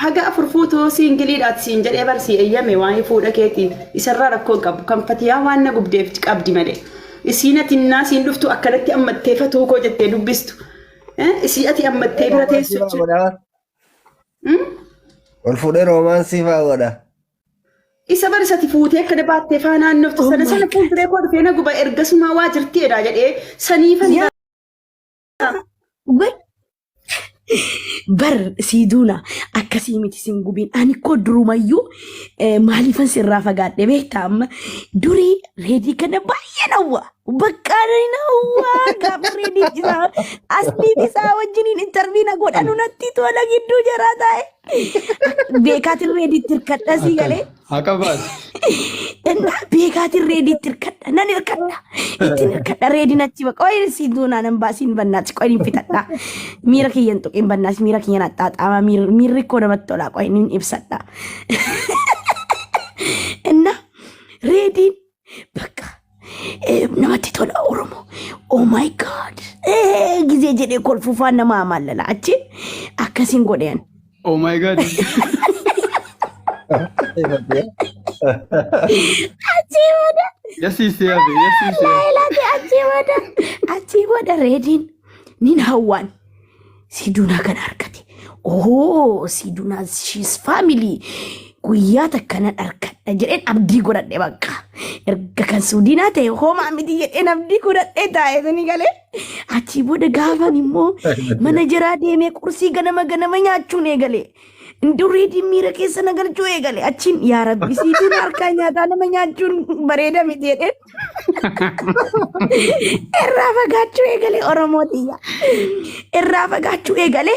Haga afur fuutuu siingiliidhaati siin jedhee bar sii eeyyame waa'ee fuudha keetii isarraa rakkoo hin qabu. Kan fatiyaa waan na gubdeef qabdi malee. Isiin ati innaa siin dhuftu akkanatti ammattee fatuu koo jettee dubbistu. Isii ati ammattee bira teessu jechuudha. Ol fuudhee roomaansii fa'aa godha. Isa bar isati fuutee akkana baattee faa naannoftu Oh sana my sana God. fuulduree koo dhufee na guba ergasumaa waa jirti edhaa jedhee saniifan Yaa Bar bar sii duuna akkasii miti sin gubiin ani koo durumayyuu maaliifan sirraa fagaadhe beektaa amma durii reedii kana baay'ee hawwa bakka ani hawwa gaafa reedii isaa asliin isaa wajjiniin intarvii na godhanu natti tola gidduu jaraa taa'e beekaatiin reediitti hirkadha sii Akkana. galee. Haqa baasi. Innaa beekaatiin reediitti hirkadha. Nan hirkadha. Ittiin hirkadha reediin achi baqa. Qoyin siin duunaa nan baasiin bannaati. Qoyin hin fixadha. Miira kiyya hin tuqin bannaas miira kiyya na xaaxaama. Miirri koo namatti tola. Qoyin hin ibsadha. Innaa reediin bakka namatti tola Oromoo. Oh my God. Gizee jedhee kolfufaan nama amaallala. Achi akkasiin godheen. Oh my God. Achii booda Yasiisee hafe yasiisee hafe. Laayilati achii booda reediin nin hawwaan Siduunaa kana argate. Oh, Siduunaa she's family. Guyyaa takka nan argadha jedheen abdii godhadhe bakka. Erga kan Suudiinaa ta'e homaa miti jedheen abdii godhadhee taa'e sanii galee. Achii booda gaafan immoo mana jaraa deemee qursii ganama ganama nyaachuun eegale. Durii miira keessa na galchuu eegale. Achiin yaa rabbi Siduunaa harkaa nyaataa nama nyaachuun bareeda miti jedheen. Irraa fagaachuu eegale Oromoo xiyya. Irraa fagaachuu eegale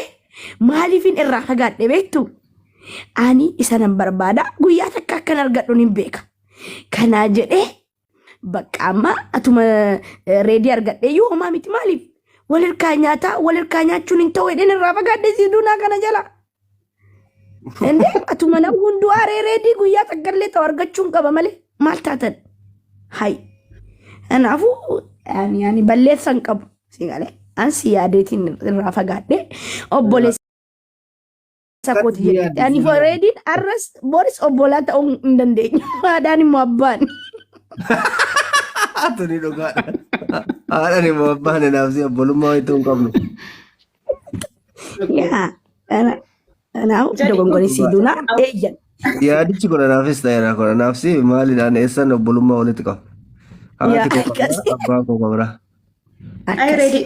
maaliifin irraa fagaadhe beektu? Ani isa nan barbaada guyyaa takka akkan argadhu nin beeka. Kanaa jedhee bakka amma atuma reedii argadhe iyyuu homaa miti maaliif? Wal hirkaa nyaataa wal hirkaa nyaachuun hin ta'u jedheen irraa fagaadhe si duunaa kana jala. Indee atuma nam hunduu aaree reedii guyyaa takkallee ta'u argachuun qaba malee maal taatan? Hay. Kanaafuu ani balleessa hin qabu. Si galee an si yaadeetiin irraa fagaadhe obboleessa kooti jedhe. Ani reediin arras boris obbolaa ta'uu hin dandeenyu. Haadhaan immoo abbaan. Tuni dhugaadha. Haadhaan immoo abbaan naaf si obbolummaa wayituu hin qabnu. Yaa. Kanaafuu dogongorri sii duunaa eeyyan. Yaadichi kun anaafis ta'eera kun anaaf si maalidhaan eessan obbolummaa walitti qaba. Haati koo qabra, abbaan koo qabra. Ay, Akkas. ready.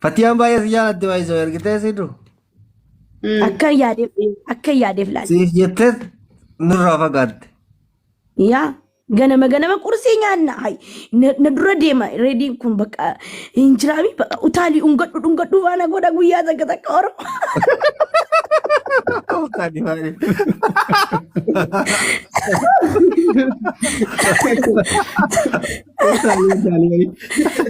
Fatiyaan baay'ee si jaalatti baay'isoo ergitee si dur. Akkan yaadeef laal. Siif jettee nurraa fagaatte. Yaa ganama ganama qursii nyaanna. Hay na dura deema reediin kun bakka hin jiraami bakka utaalii dhungadhu dhungadhu faana godha guyyaa takka takka oromoo. Utaalii maali? Utaalii utaalii.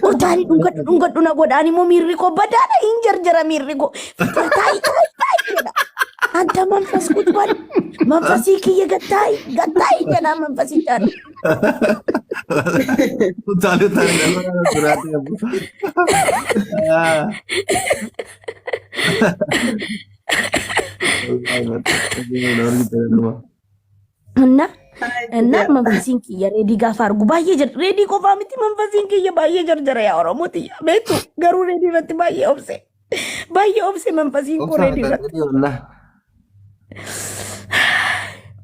Utaalii dhungadhu dhungadhu na godha ani immoo miirri koo badaadha hin jarjara miirri koo. Taayi taayi taayi jedha. Anta manfas kutban manfasii kiyya gattaayi gattaayi jedha manfasichaan. Utaalii utaalii nama biraatti qabu. እና manfasiin kiyya reedii gaafa argu baay'ee jar reedii qofaa miti manfasiin kiyya baay'ee jarjara yaa Oromoo tiyya beektu garuu reedii irratti baay'ee obse baay'ee obse manfasiin koo reedii irratti.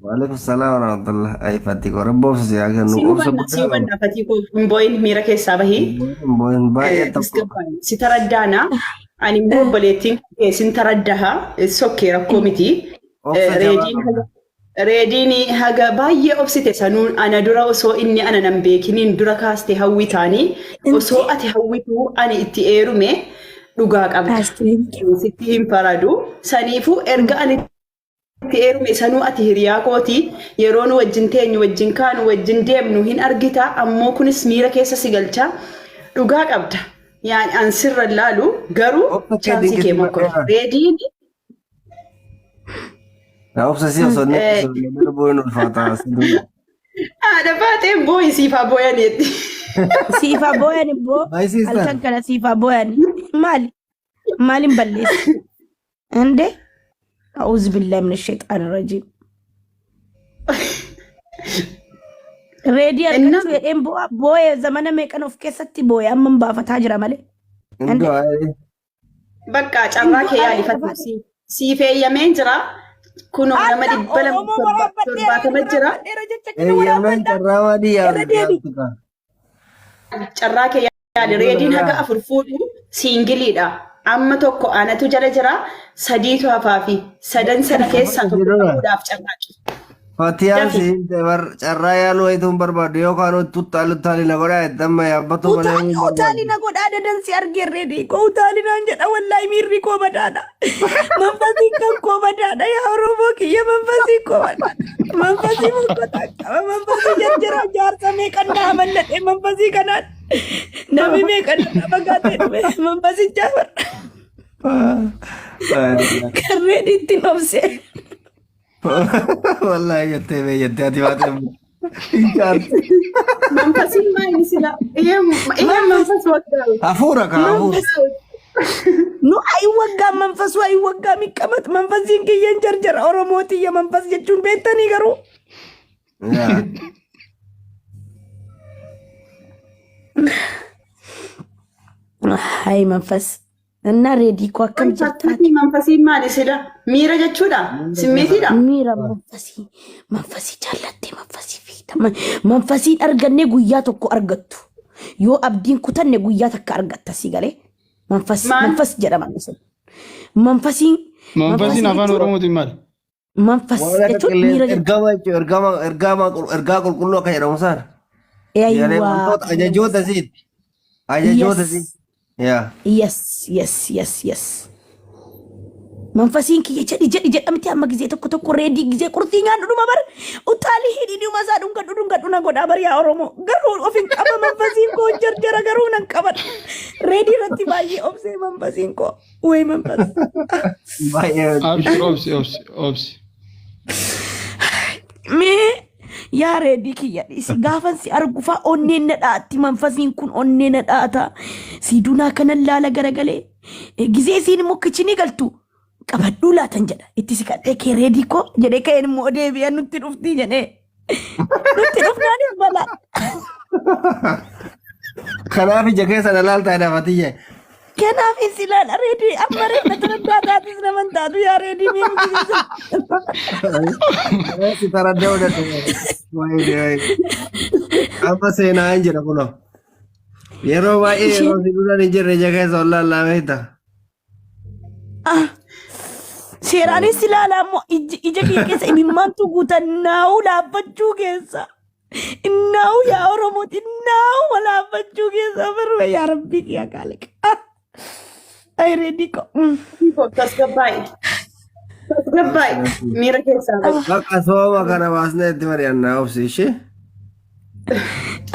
Waalaikum salaam warahmatullah. Ay Fati koo rabbi obsa si haa kennu. Si Obsa hubanna si guddaa qaba. hubanna fatii koo hin boo'in miira keessaa bahii. Hin baay'ee tokko. Si taraddaana. Ani immoo obboleettiin kee sin taraddaha. Sokkee rakkoo miti. Obsa jabaa Reediin qabda. Reediin haga baay'ee obsite sanuun ana dura osoo inni ana nan beekiniin dura kaaste hawwi taanii osoo ati hawwituu ani itti eerume dhugaa qabda. Sitti hin faradu. Saniifuu erga ani itti eerume sanuu ati hiriyaa kooti yeroo nu wajjin teenyu wajjin kaanu wajjin deemnu hin argita ammoo kunis miira keessa si galcha dhugaa qabda. Yaani an sirra hin laalu garuu Obsa kee chaansii kee mokkori. dinqisiifadheera. Reediin Na obsa si osoo inni osoo inni darbuun hin ulfaata. Si dura. Haadha baateen booyi siif haa booyaneetti. Siif haa booyan ibboo My sister. halkan kana siif haa booyan maali maalin balleessa? Indee. A'uuzu billaahi mina shayxaani rajiim. Reedii Inna argachuu jedheen boo'a boo'ee zamana meeqan of keessatti boo'ee amma hin baafataa jira malee. Hin du'a. Bakka carraa kee Hin du'a yaalifatu siif eeyyameen jira. Kunoo nama Alla dhibba lama Oromoo waraabadheera 70 jira. waraabadheera jecha kana Eeyyameen waraabadha. carraa maadii Irra deebi. yaaltu kaa. Carraa kee yaali. Reediin haga afur fuudhu siingiliidha. Amma tokko anatu jala jira. Sadiitu hafaafi. Sadan sana keessaa tokko qabuudhaaf carraaqi. Fatiyaan Dafi. si himte bar carraa yaaluu wayituu hin barbaaddu yookaan tuttaalu taali na godhaa jette amma yaabbatu malee Utaali hin utaali barbaaddu. na godhaa dadansi argee reedii koo utaali naan jedha wallaahi miirri koo badaadha. Manfasiin kan koo badaadha yaa Oromoo kiyya manfasiin koo badaadha. Manfasii mokkotaa qaba manfasii jarjara jaarsa meeqan naa malladhe manfasii kanaan namni meeqan na fagaatee dhufe manfasichaa bar kan reedii ittiin obsee. Wallaahi jettee bee jettee ati baatee hin jaarti. Manfasiin maali sila? Ihee manfas waggaa. Hafuura kaa hafuura. Nu ayiwaggaa manfasu ayiwaggaa miqqamat manfasiin kiyyan jarjara Oromoo tiyya manfas jechuun beektanii garuu. Yaa. Hayi manfas. Innaa reedii koo akkam jirtaati? Fakkii manfasiin maali sila? Miira jechuudha? Simmeetiidha? Miira manfasii manfasii jaallattee manfasii fiita manfasiin argannee guyyaa tokko argattu yoo abdiin kutanne guyyaa takka argatta si galee manfas Maal? manfas jedhama inni sun. Manfasiin Manfasiin manfasii afaan jechuun Oromootiin maali? manfas Waan akka jechuun miira qilleensa jechuudha. ergama jechuudha ergama ergama ergaa qulqulluu akka jedhamu sana. Yaani Eeyyawaa wantoota akka jedhamu ajajoota sana. isiiti. Ajajoota Yes. isiiti. Yaa. Yes, yes, yes, yes. Manfasiin kiyya jedhi jedhi jedhamti amma gizee tokko tokko reedii gizee qurxii nyaadhu dhuma bar utaalii hidhii dhuma isaa dhungadhu dhungadhu na godhaa bar yaa Oromoo garuu of hin qaba manfasiin koo hin jarjara garuu nan qabadha reedii irratti baay'ee obsee manfasiin koo way manfas Baay'ee. Abshir obsi obsi obsi. Mee yaa reedii kiyya dhiisi gaafan si argu faa onneen na dhaatti manfasiin kun onnee na dhaata si dunaa kanan laala garagalee gizee isiin immoo kichinii galtu qabadhuu laatan jedha itti siqadhee kee reedii koo jedhee ka'een immoo deebi'ee nutti dhuftii jedhee nutti dhufnaanis balaa. Kanaaf ija keessa na laaltaa dha Fatiyye. Kanaaf isin ilaala reedii amma reedna taraddaa taatis nama hin taatu yaa reedii mee miti. Si taraddaa odhadhu. Waayee waayee. Amma seenaa hin jira kunoo. Yeroo baay'ee yeroo si duraan hin jirre ija keessa ol laallaa beekta. Ah, Seeraanis ilaala ammoo ija ija kee keessa imimmaantu guutan naa'uu laaffachuu keessa. Innaa'uu yaa Oromooti innaa'uu laaffachuu keessa barba yaa Rabbii yaa Kaaliq. Ah, ay reedii ko. Tasgabbaa'e. Tasgabbaa'e. Miira keessaa bahi. Bakka sooma kana baasnee itti mari'annaa obsi ishee.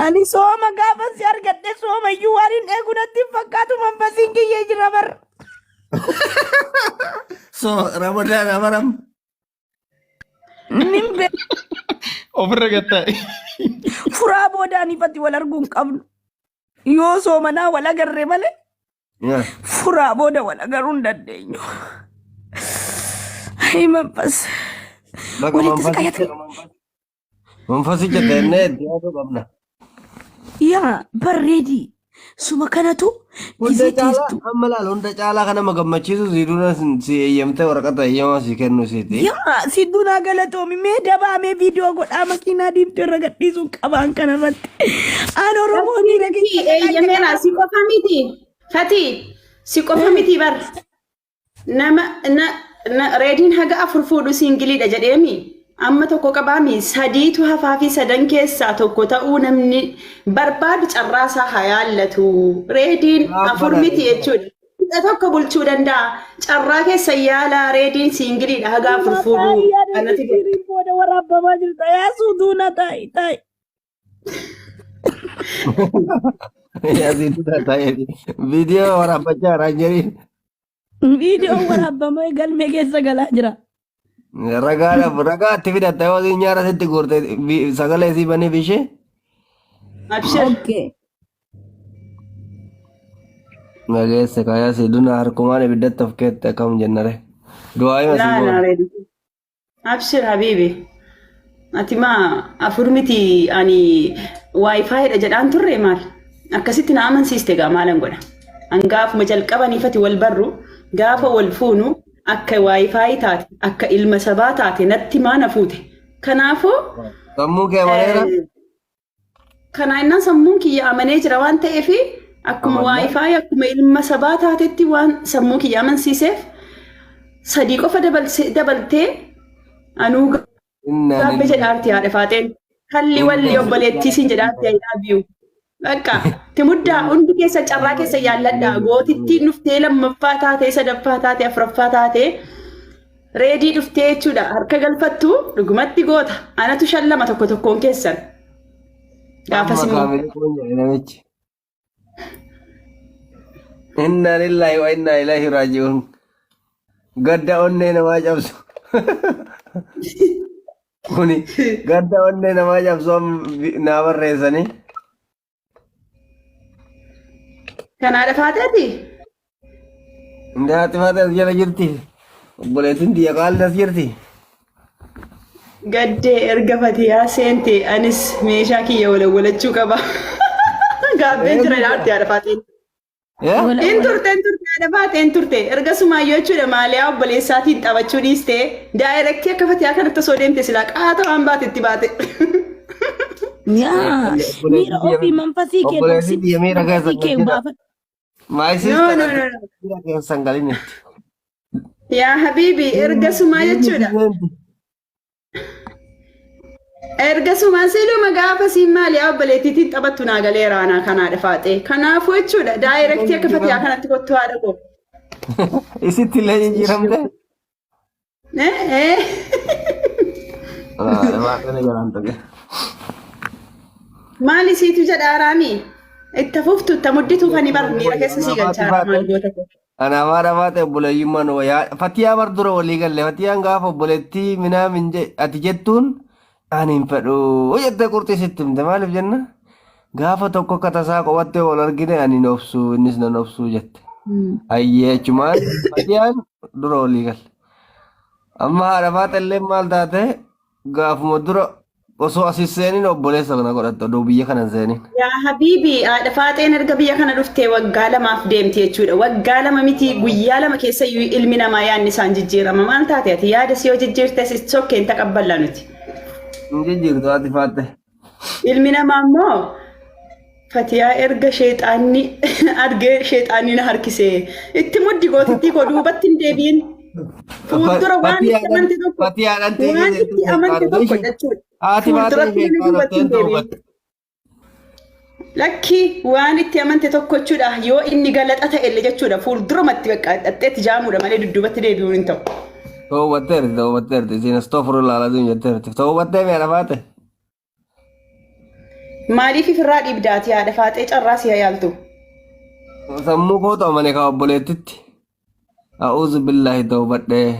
Ani sooma gaafa si argadhe sooma iyyuu waan hin eegu natti hin fakkaatu manfasiin kiyyee jira bar. So Ramadaan amaram. Nin beeku Ofirra gattaa'e. furaa boodaan ifatti wal arguu hin qabnu. Yoo soomanaa wal agarre malee furaa booda wal agaruu hin dandeenyu. Ay manfas. Bakka Walitti si qayyate. Manfasicha teennee itti yaaduu qabna. Yaa barreedii suma kanatu Hunda gizee caalaa teessu. amma laal hunda caalaa kan nama gammachiisu si dura si eeyyamtee waraqata eeyyamaa si kennu siiti. Yaa si dunaa galatoomi mee dabaamee viidiyoo godhaa makiinaa diimtuu irra gadhiisuun qabaan kanarratti. Aan Oromoo miira Miti eeyyameera si qofa miti. Fati si qofa miti bar. Nama na, na reediin haga afur fuudhu siingiliidha jedheemi. Amma tokko qabaami sadiitu hafaa fi sadan keessaa tokko ta'uu namni barbaadu carraasaa haa yaallatu. Reediin afur miti jechuudha. 11 bulchuu danda'a. Carraa keessa yaalaa reediin siingiliidha haga afur fuudhu. Kanatti godha. Jijjiiriin booda waraabbamaa jirta yaa suutuuna taa'i taa'i. Asii dura taa'ee viidiyoo waraabbachaa jiraa jiriin. Viidiyoon waraabamee galmee keessa galaa jira. Ragaadhaaf ragaa itti fidatta yoo isiin nyaara sitti guurte sagalee isii baniif ishee. Abshir. Okay. Nageesse kaayaa si duna harkumaan ibiddatti of keette akkam jennare. Du'aa hima Laa sii laa goona. reedi. Abshir habiibi. Ati maa afur miti ani wifi dha jedhaan turre maal? Akkasitti na amansiiste gaa maalan godha? An gaafuma jalqabaniifati wal barru gaafa wal fuunu akka wifi taate akka ilma sabaa taate natti maa na fuute. Kanaafuu Sammuu kee amaneera? Kanaa innaan sammuun kiyya amanee jira waan ta'eef akkuma Amannaa. wifi akkuma ilma sabaa taatetti waan sammuu kiyya amansiiseef sadii qofa dabaltee anuu Innaa gaabbe lillahi. jedhaarti haadha faaxeen. Kalli walli obboleettii siin jedhaarti I love you. Bakka timuddaa hundi keessa carraa keessa yaalladhaa gootittiin dhuftee lammaffaa taatee sadaffaa taatee afuraffaa taatee reedii dhuftee jechuudha harka galfattu dhugumatti goota anatu shallama tokko tokkoon keessan. Gaafas Amma immoo kaamilii kun jedhe namichi. Inna lillahi wa inna ilaihi raaji'uun. Gadda onnee namaa cabsu. Kuni gadda onnee namaa cabsu amma naa barreessanii. Kanaa dhafaateeti. Inni haati faate as jala jirti. Obboleettiin tiyya qaalli as jirti. Gaddee erga fatiyaa seente anis meeshaa kiyya walawwalachuu qaba. Gaabbeen jira dhaarte haadha faaxeen. In turte in turte haadha faaxeen turte erga sumaayyoo jechuudha maaliyaa obboleessaatiin taphachuu dhiiste daayirektii akka fatiyaa kanatti osoo deemte silaa qaata waan baate itti baate. Yaa miira ofii manfasii kee Obboleettiin dhoksin tiyya miira keessa manfasii kee galchina. baafadhu. My No, sister no, no, no. miira keessa hin galin itti. Yaa habiibi erga sumaa jechuudha. Erga sumaa siluma gaafa siin maali yaa obboleettiitiin taphattu naa galeera anaa kanaa dhafaaxee. Kanaafuu jechuudha daayirektii akka fatiyaa kanatti kottu haadha koo. Isitti illee jijjiiramte. Eh, eh. Waaqni jalaan tuqe. Maali siitu jedha araami? Itti fuftu itti mudditu kan bar miira keessa sii galchaa maal goota koo. Anaaf haadha baate obboleeyyummaan wayyaa Fatiyaa bar dura walii galle Fatiyaan gaafa obboleettii minaamin ati jettuun ani hin fedhu jettee qurxii sitti himte maaliif jenna gaafa tokko akka tasaa qobattee wal argine ani hin obsu innis nan obsu jette. Ayyee achumaan Fatiyaan dura walii galle. Amma haadha baate illee maal taate gaafuma dura osoo as hin seenin obboleessa kana godhatte odoo biyya kana hin seenin. Yaa habiibi haadha faaxeen erga biyya kana dhuftee waggaa lamaaf deemti jechuudha. Waggaa lama miti guyyaa lama keessa iyyuu ilmi namaa yaadni isaan jijjiirama. Maal taate ati yaada si yoo jijjiirtes sokkeen taqabballa nuti. Hin jijjiirtu haati faatte. Ilmi namaa immoo Fatiyaa erga sheexaanni argee sheexaanni na harkise. Itti muddi gootittii koo duubatti hin deebi'in. Fuuldura waan itti amante tokko Fatiyaadhaan waan itti amante tokko jechuudha. Haati Fuulduratti faaxee namni duubatti hin deebi'in. hubatte. Lakki waan itti amante tokko jechuudha yoo inni galaxa ta'ellee jechuudha fuuldurumatti bakka dhaqxeetti jaamuudha malee dudduubatti deebi'uun hin ta'u. Toowwatteerti toowwatteerti isiin astoofurullah alaziim jetteerti. Toowwattee mi'a faate. Maaliif ifirraa dhiibdaati haadha faaxee carraa si yaaltu? Sammuu kootu amane kaa obboleettitti. A'uuzu billaahi toowwadhee.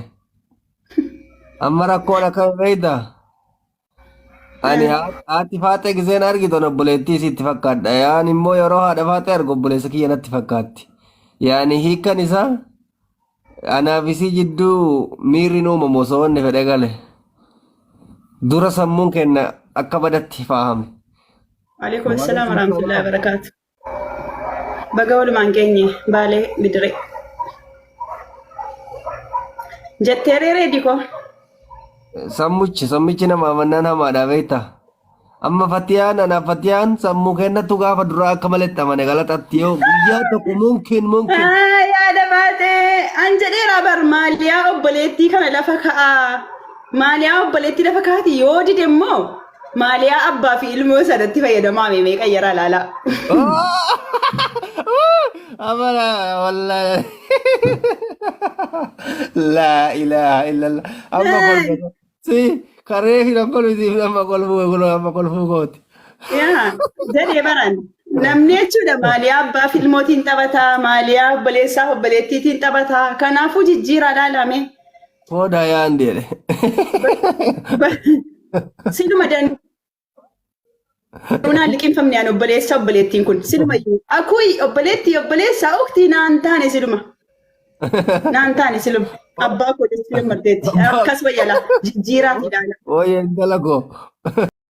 Amma rakkoon akkam beektaa? Ani haati faaxee giseen argitu ani obboleettii isiitti fakkaadha. Yaan immoo yeroo haadha faaxee argu obboleessa kiyya natti fakkaatti. Yaani hiikkan isaa anaaf isii jidduu miirri hin uumamu osoo wanni fedhe gale. Dura sammuun kenna akka badatti faahame. Waalaikum assalam warahmatullahi wabarakatuh. Baga walumaan geenye baalee bidiree. Jettee reeree dikoo. Sammuchi nama amannaan hamaadha beektaa? Amma fatiyaan anaaf fatiyaan sammuu kennatu gaafa duraa akka maletti amane galaxatti yoo guyyaa tokko mumkin mumkin. Yaada baatee an jedheera bar maaliyaa obboleettii kana lafa ka'aa. Maaliyaa obboleettii lafa kaati yoo dide immoo maaliyaa abbaa fi ilmoo sanatti fayyadamaa meeqa yaraa laala. Amala wallahi. Laa ilaaha illallah. Amma kolfa. Si karee fi nama kolfisiif nama kolfuu amma kolfuu kooti. Yaa jedhee baran namni jechuudha maaliyaa abbaa fi ilmootiin taphataa maaliyaa obboleessaa fi obboleettiitiin taphataa kanaafuu jijjiiraa laalame. Hoodaa yaan jedhe. Siluma danduunaan liqimfamne an obboleessa obboleettiin kun siluma iyyuu akuy obboleettii obboleessaa uktii naan taane siluma. Naan taane silum abbaa koo jechuu jalmarteetti. Akkas wayyala jijjiiraati ilaala. Wayya intala koo.